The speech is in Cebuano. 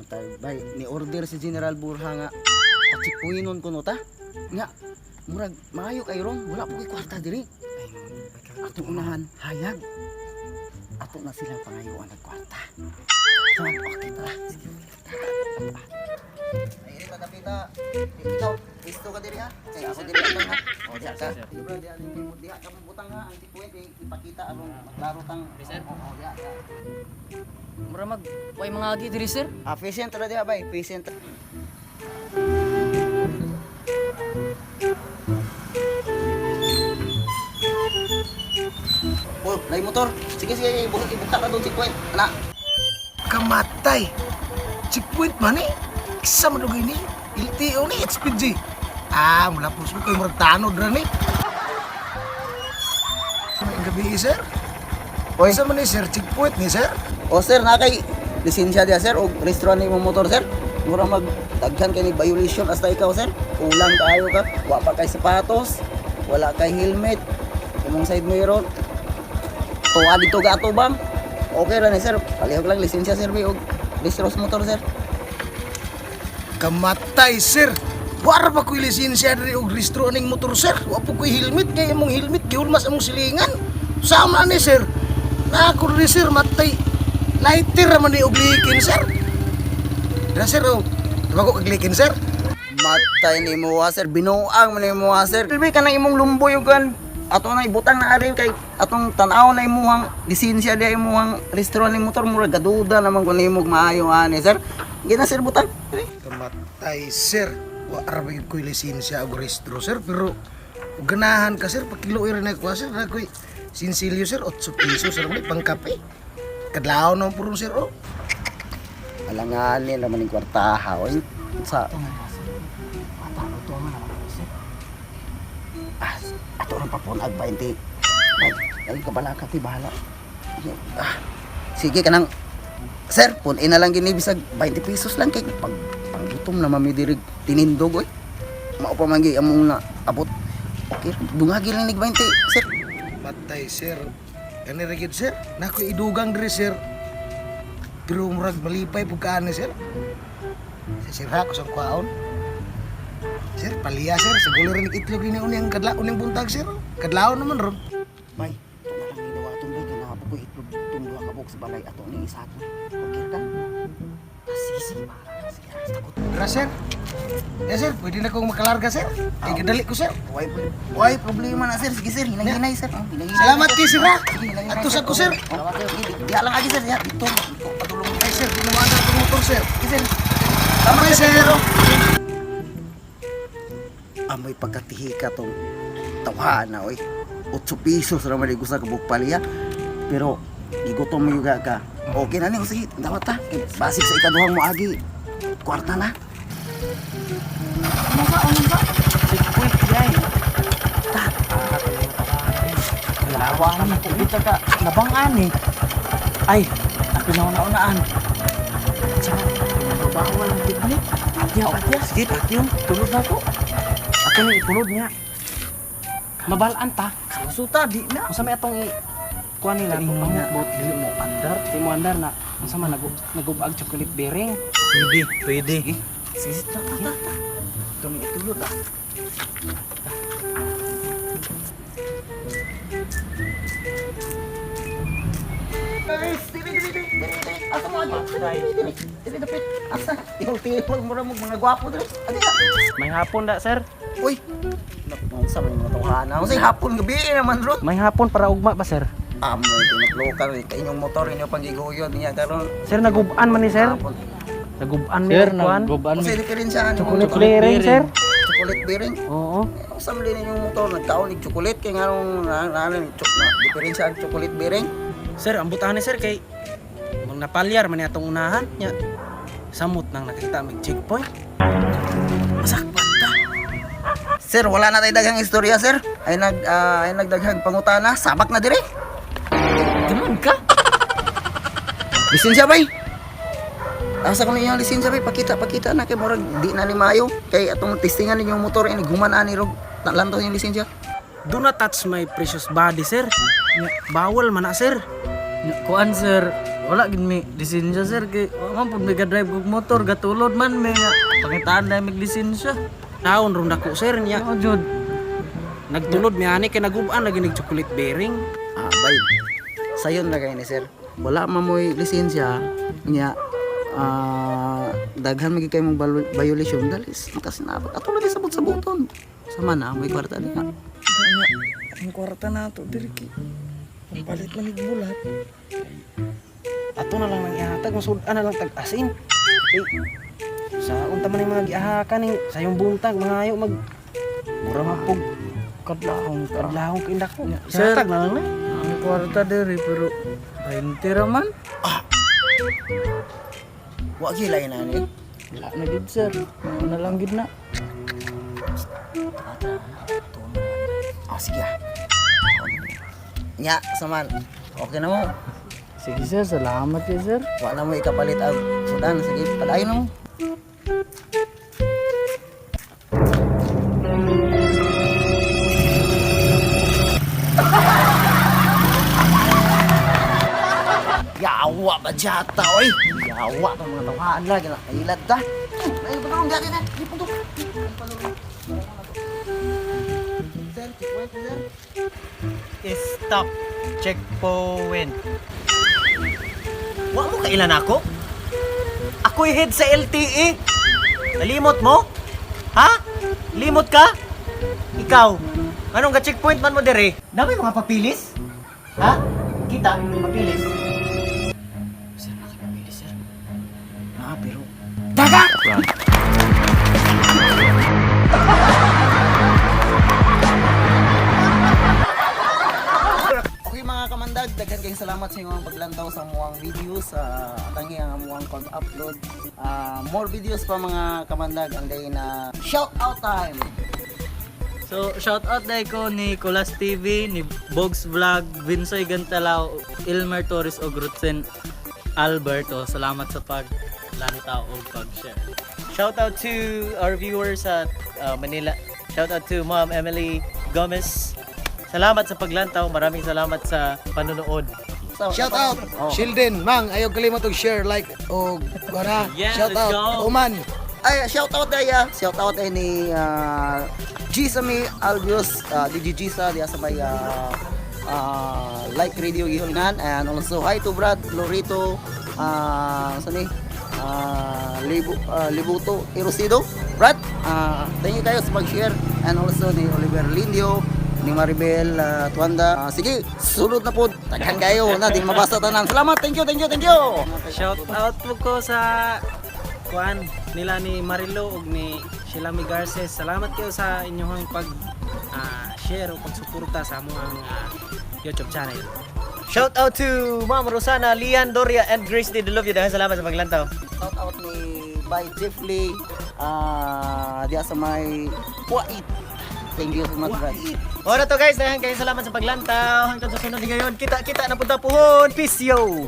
Matay, bay, ni order si General Burha nga patsikuinon ko no ta. Nga murag maayo kay ron, wala po kay kwarta diri. Atong unahan hayag. Ato na silang pangayuan ng kwarta. So, okay, tara. Sige, tara. Ay, iri pagkapita. Ikaw, pisto ka diri ha. Kay ako diri atang ha. O, diha ka. Sige, bro, diha diha ka butang ha ang checkpoint eh, ipakita aron maklaro tang. Oo, diha ka. Mura mag way mga agi diri, sir. Ah, patient ra diha bay, patient. Oh, lay motor. Sige, sige, ibuka, ibuka na doon si Kwent. Ana. Kamatay. Checkpoint man eh. Isa man og ini. LTO ni XPG. Ah, mula po ko kay murag tanod ra ni. May gabi sir. Oy. Isa man ni sir, checkpoint ni sir. O sir, na kay lisensya diha sir og restro ni imong motor sir. Mura mag daghan kay ni violation hasta ikaw sir. Kulang kaayo ka. Wa pa kay sapatos, wala kay helmet. Imong side mirror. Tuwa dito ga bang. Okay ra ni sir. Palihog lang lisensya sir bay og restro sa motor sir. Kamatay sir. Wara pa ko'y lisensya diri og restro aning motor sir. Wa po ko'y helmet kay imong helmet gihulmas among silingan. Sama ni sir. Na ako diri sir matay. Lighter ra man ni og likin sir. Dira sir oh. Tumago kag likin sir. Matay ni mo sir, binuang man ni mo sir. Pilbi ka na imong lumboy ug kan ato na ibutang na ari kay atong tan-aw na imuhang lisensya diha imuhang restro ni motor murag gaduda naman kun nimo maayo ani sir. Gina sir butang. Dili. Kamatay sir. Wa ra ba gyud ko'y lisensya og restro sir pero og ganahan ka sir pakiluoy ra na ko sir na ko'y sinsilyo sir 8 pesos sir may pangkape. Kadlawon naman puro sir oh. Alanganin naman yung kwartaha oy. Sa ah, ato rang papunag 20. Ay, ay kabala ka ti bahala. Ah, sige kanang sir, punin na lang gini bisag 20 pesos lang kay pag panggutom na mami diri tinindog oy. Mao pa man gyud among na abot. Okay, dungagi lang nig 20, sir. Matay sir. Kani ra gyud sir. Na ko'y idugang diri sir. Pero murag malipay pug kaani sir. Sa sir ha ko sa kwaon. Sir, paliya sir. Sa gulo rin itlog ni unyang kadlaon ning buntag sir. Kadlawon naman ron. Bay, ito na lang gidawaton bay kay naa ko itlog tong duha ka box balay ato ni isakon. Okay ka? Ah, sige, sige, bahala na. Sige, takot. Dira sir. Ya sir, pwede na kong makalarga sir. Ay gadali ko sir. Way problema na sir. Sige sir, hinay-hinay sir. Oh, hinay-hinay. Salamat kay sir ha. Sige, hinay-hinay, Ato sa ko sir. Salamat kayo. Sige, diha lang agi sir, diha dito. Dito padulong. Ay sir, di na maandar itong motor sir. Sige sir. Tama sir. Amoy pagkatihika tong tawhana oy. 8 pesos ra man gusto ka bukpalya. Pero gigutom mo juga ka. Okay na ni, sige, dawat ta. Kay Basig sa ikaduhang mo agi. Kwarta na. Ano ba? Ano ba? Checkpoint yay. Ta. Lawa ni dito ka nabangan eh. Ay, ako na una-unaan. Tsa, bawal ang teknik. Atya, atya. Sige, patyon. Tulod na ko. Ako ni itulod niya. Mabalaan ta. Suta di na. Unsa may atong i kuan nila atong pamutbot dili mo andar, di mo andar na unsa man nagubag chocolate bearing. Pwede, pwede. Sige, ta ta ta. ta. Itong itulod ah. Guys, dili dili dili dili dili. Asa mo agi? Dili dili dili dapit. Asa? Tihol-tihol mo ra mo mga gwapo dili. Adi na. May hapon da, sir. Uy. Naku, sa mga tawhana. Unsay hapon gabi naman ron. May hapon para ugma ba, sir? Amoy tinuklokan eh. Kay inyong motor inyo panggiguyon niya karon. Sir, naguban man ni sir. Hapon. Naguban mi Sir, og kuan. nagguban Unsay mi. diferensya ani? Chocolate bearing, sir. Chocolate bearing. Oo. Unsa man din inyong motor nagkaon og chocolate kay nganong na na diferensya ang chocolate bearing? Sir, ang butahan ni sir kay mang napalyar man ni atong unahan nya. Samot nang nakita mig checkpoint. Masakpan ta. Sir, wala na tayo daghang istorya, sir. Ay ay nagdaghang pangutana, sabak na dire. Ganun ka? Lisensya bay. Asa ko ninyong lisensya bay, pakita pakita na kay murag di na ni maayo kay atong testingan ninyong motor ini guman ani rog lantaw yung lisensya. Do not touch my precious body, sir. Nya, bawal man na, sir. Nya, kuan sir, Wala gid mi lisensya, sir, kay wa man pud mi ga-drive og motor, gatulod man mi nga. Pangitaan na mig lisensya. Taon rong dako, sir, niya. Oh, jud. Nagtulod mi ani kay nagub-an lagi nig chocolate bearing. Ah, bay. Sayon ra kay ni sir. Wala man mo'y lisensya nya, daghan man gyud kay mong violation dalis makasinabot. Ato lagi sabot sa buton. Sama na mo'y kwarta niya. Nya, ang kwarta na to diri kay pampalit man ig bulat. Ato na lang nang ihatag, masud-an na lang tag asin. Eh, sa unta man yung mga giahakan ning sa iyong buntag mangayo mag mura man pug Kadlawon ka. kadlawon kay dako. Sir. Ihatag na lang na. Ang kwarta diri pero 20 ra man. Wa gyud lain ani. Wala na gid, sir. Mao na lang gid na. Ah, sige ah. Nya, saman. Okay na mo. Sige, sir, salamat kay sir. Wa na mo ikapalit ang sudan. Sige, padayon na mo. Yawa ba jata, oy? Yawa pa mga tawhaan lagi na. Kailad ta. Ay, patulong dati na. Di punto. Sir, checkpoint, sir. Stop. Checkpoint. Wa mo kailan ako? Ako'y head sa LTE. Nalimot mo? Ha? Limot ka? Ikaw, anong ga-checkpoint man mo dire? Dami mga papilis? Ha? Kita, papilis. Sir, nakapapili, sir. Ah, pero Okay mga kamandag, daghan kayong salamat sa inyong paglantaw sa muang videos, sa tangi ang muang pag-upload. More videos pa mga kamandag ang day na shout out time. So, shout out dahil ko ni Kulas TV, ni Bogs Vlog, Vinsoy Gantalao, Ilmer Torres og Rutsen Alberto. Salamat sa paglantaw og pag-share. Shout out to our viewers at Manila. Shout out to Ma'am Emily Gomez. Salamat sa paglantaw. Maraming salamat sa panonood. Shout out Sheldon, Mang, ayaw kalimot og share, like og wala. Yeah, Shout let's out go. Oman. Ay, shout out day ah. Shout out ay ni Gisa mi Albius, DJ Gisa diya sa may Like Radio Gihulngan, and also hi to Brad Lorito, sa ni Libu, Libuto Erosido. Brad, thank you kayo sa pag-share, and also ni Oliver Lindio, ni Maribel Tuanda. Sige, sulod na po. Daghan kayo na di mabasa tanan. Salamat. Thank you, thank you, thank you. Shout out po ko sa kuan nila ni Marilo ug ni Sheila Mi Garces. Salamat kayo sa inyong pag share o pagsuporta sa among YouTube channel. Shout out to Ma'am Rosana, Lian Doria, and Grace D. Delovio. Dahil salamat sa paglantaw. Shout out ni by Jeff Lee, diya sa may Kuwait. Thank you so much, Brad. Ora to guys, dahil kayo salamat sa paglantaw. Hanggang sa sunod ngayon. Kita-kita na punta puhon. Peace yo!